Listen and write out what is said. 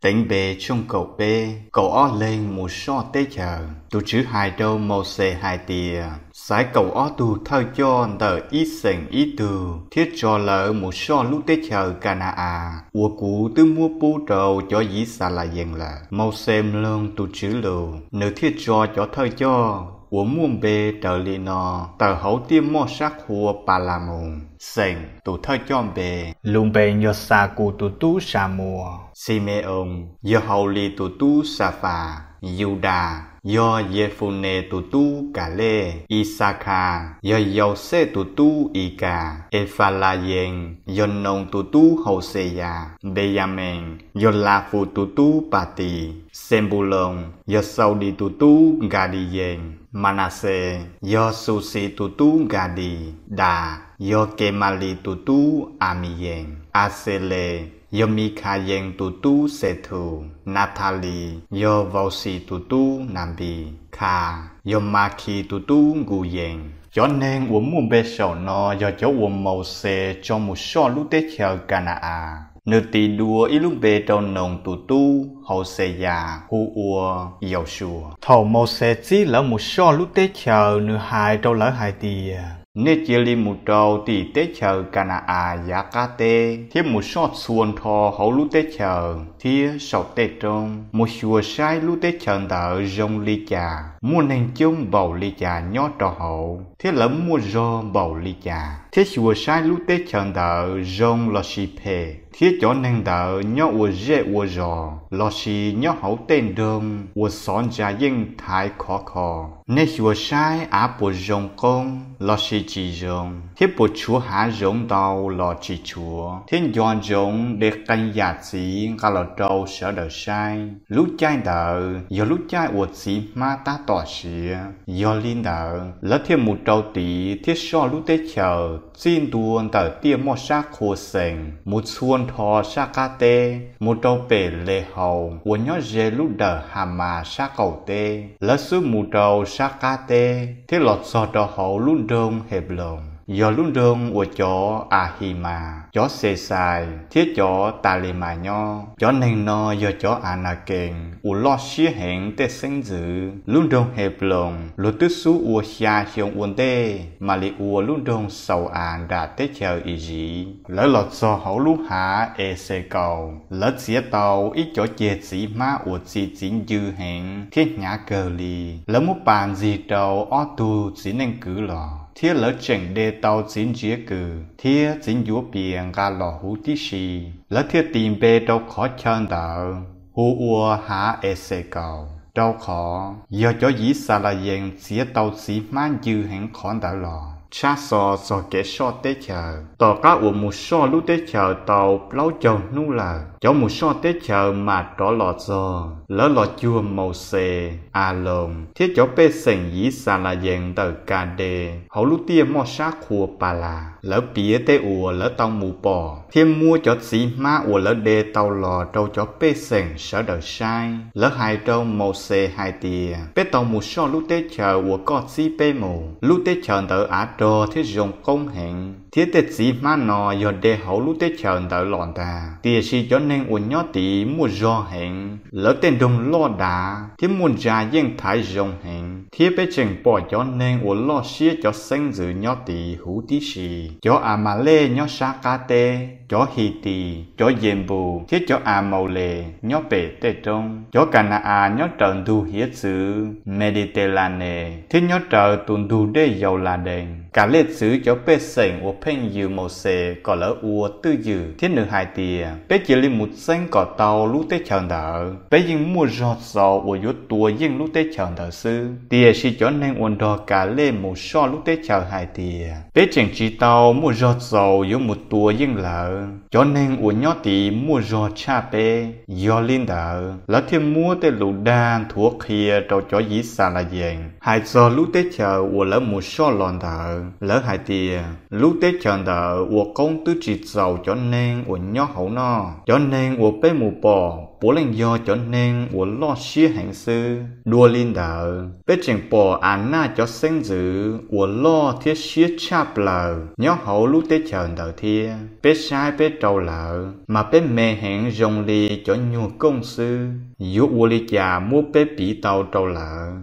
Teev Npe tshooj kaum peb. Kaum ob leeg mus soj teb chaws. Tus TSWV hais rau Mauxes hais tias, Xaiv kaum ob tug thawj coj ntawm ib xeem ib tug thiab tso lawv mus soj lub teb chaws Ka na-as uas kuv twb muab pub rau cov Yixalayees lawm. Mauxes mloog tus TSWV lus, nws thiaj tso cov thawj coj uas muaj npe raws li no tawm hauv tiaj moj sab qhua Palas mus. Xeem, tus thawj coj npe: Lunpees yog Xakus tus tub Samuas. Xime-oos, yog Haulis tus tub Xafas. Yudas, yog Yefunes tus tub Kalej. Ixakhas, yog Yauxej tus tub Ikas. Efalayees, yog Noos tus tub Hauxeyas. Npeyamees, yog Lafus tus tub Patis. Xenpuloos, yog Xaudis tus tub Nkadiyees. Manaxes, yog Xuxis tus tub Nkadis. Das, yog Kemalis tus tub Amiyees. Axeles, yog Mikhayees tus tub Xethus. Nathalis, yog Vauxis tus tub Nanpis. Khas, yog Makhis tus tub Nkuyees. Cov neeg uas muaj npe saum no yog cov uas Mauxes tso mus soj lub teb chaws Ka na-as. Nws tis dua ib lub npe rau Noos tus tub Hauxeyas hu ua Yausuas. Thaum Mauxes txib lawv mus soj lub teb chaws, nws hais rau lawv hais tias, Nej cia li mus rau tim teb chaws Ka na-as yav qab teb thiab mus soj txhua nrho hauv lub teb chaws thiab saum tej roob, mus xyuas saib lub teb chaws ntawd zoo li cas, muaj neeg coob npaum li cas nyob rau hauv, thiab lawv muaj zog npaum li cas, thiab xyuas saib lub teb chaws ntawd zoo lossis phem, thiab cov neeg ntawd nyob ua zej ua zos lossis nyob hauv tej nroog uas xov ntsa yeej thaiv khov kho. Nej xyuas saib av puas zoo qoob lossis tsis zoo, thiab puas tshuav hav zoov ntau los tsis tshuav, thiab nco ntsoov de qee yam txiv nqa los rau sawv daws saib. Lub caij ntawd yog lub caij uas txiv hmab tab tom siav. Yog li ntawd, lawv thiaj mus rau tid thiab soj lub teb chaws txij ntua ntawm tiaj moj sab qhua Xees mus txhua nrho sab qab teb, mus rau pem Lehaus uas nyob ze lub dawm Hamas sab qaum teb. Lawv xub mus rau sab qab teb thiab los txog rau hauv lub nroog Heploos, yog lub nroog uas cov Ahimas, cov Xexais thiab cov Talimas nyob. Cov neeg no yog cov Anakees uas loj siab heev tej xeeb ntxwv. Lub nroog Heploos luag twb xub ua xya xyoo ua ntej mam li ua lub nroog Xau-as nram teb chaws Iziv. Lawv los txog hauv lub hav Exekaus, lawv txiav tau ib cov ceg txiv hmab uas txi txiv ncw heev thiab hnyav kawg li. Lawv muab pas ntxig rau ob tug txiv neej kwv los, thiab lawv tseem de tau txiv ntsiav kws thiab txiv ncuav pias nqa los huv tib si. Lawv thiaj tis npe rau qhov chaw ntawd hu ua Hav Exekaus, rau qhov yog cov Yixalayees txiav tau txiv hmab ncw heev qhov ntawd los. Tshab xo txog kev soj teb chaws. Tom qab uas mus soj lub teb chaws tau plaub caug hnub lawm, cov mus soj teb chaws mam rov los txog. Lawv los cuag Mauxes, Aloos thiab cov pej xeem Yixalayees ntawm Kades hauv lub tiaj moj sab qhua Palas. Lawv piav tej uas lawv tau mus pom thiab muab cov txiv hmab uas lawv de tau los rau cov pej xeem sawv daws saib. Lawv hais rau Mauxes hais tias, Peb tau mus soj lub teb chaws uas koj txib peb mus. Lub teb chaws ntawd av rog thiab zoo qoob heev, thiab tej txiv hmab no yog de hauv lub teb chaws ntawd los ntag. Tiam sis cov neeg uas nyob tid muaj zog heev, lawv tej nroog loj dav thiab muaj ntsa yeej thaiv zoo heev, thiab peb tseem pom cov neeg uas loj siab cov xeeb ntxwv nyob tid huv tib si. Cov Amalej nyob sab qab teb, cov Hitis, cov Yenpus thiab cov Amaules nyob pem tej roob. Cov Ka na-as nyob raws ntug hiav txwv Meditelanes thiab nyob raws tus ntug dej Yauladees. Kalej txwv cov pej xeem uas pheej yws Mauxes kom lawv ua twj ywm, thiab nws hais tias, Peb cia li mus txeeb kom tau lub teb chaws ntawd. Peb yeej muaj zog txaus uas yuav tua yeej lub teb chaws ntawd xwb. Tiam sis cov neeg uas nrog Kalej mus soj lub teb chaws hais tias, Peb tseem tsis tau muaj zog txaus yuav mus tua yeej lawv. Cov neeg uas nyob tid muaj zog tshaj peb. Yog li ntawd, lawv thiaj muab tej lus dag nthuav qhia rau cov Yixalayees hais txog lub teb chaws uas lawv mus soj los ntawd. Lawv hais tias, Lub teb chaws ntawd ua qoob twb tsis txaus cov neeg uas nyob hauv noj. Cov neeg uas peb mus pom puav leej yog cov neeg uas loj siab heev xwb. Dua li ntawd, peb tseem pom Anaj cov xeeb ntxwv uas loj thiab siab tshaj plaws nyob hauv lub teb chaws ntawd thiab. Peb saib peb rau lawv, mas peb me heev zoo li cov nyuag kooj xwb. Yuav ua li cas muab peb piv tau rau lawv?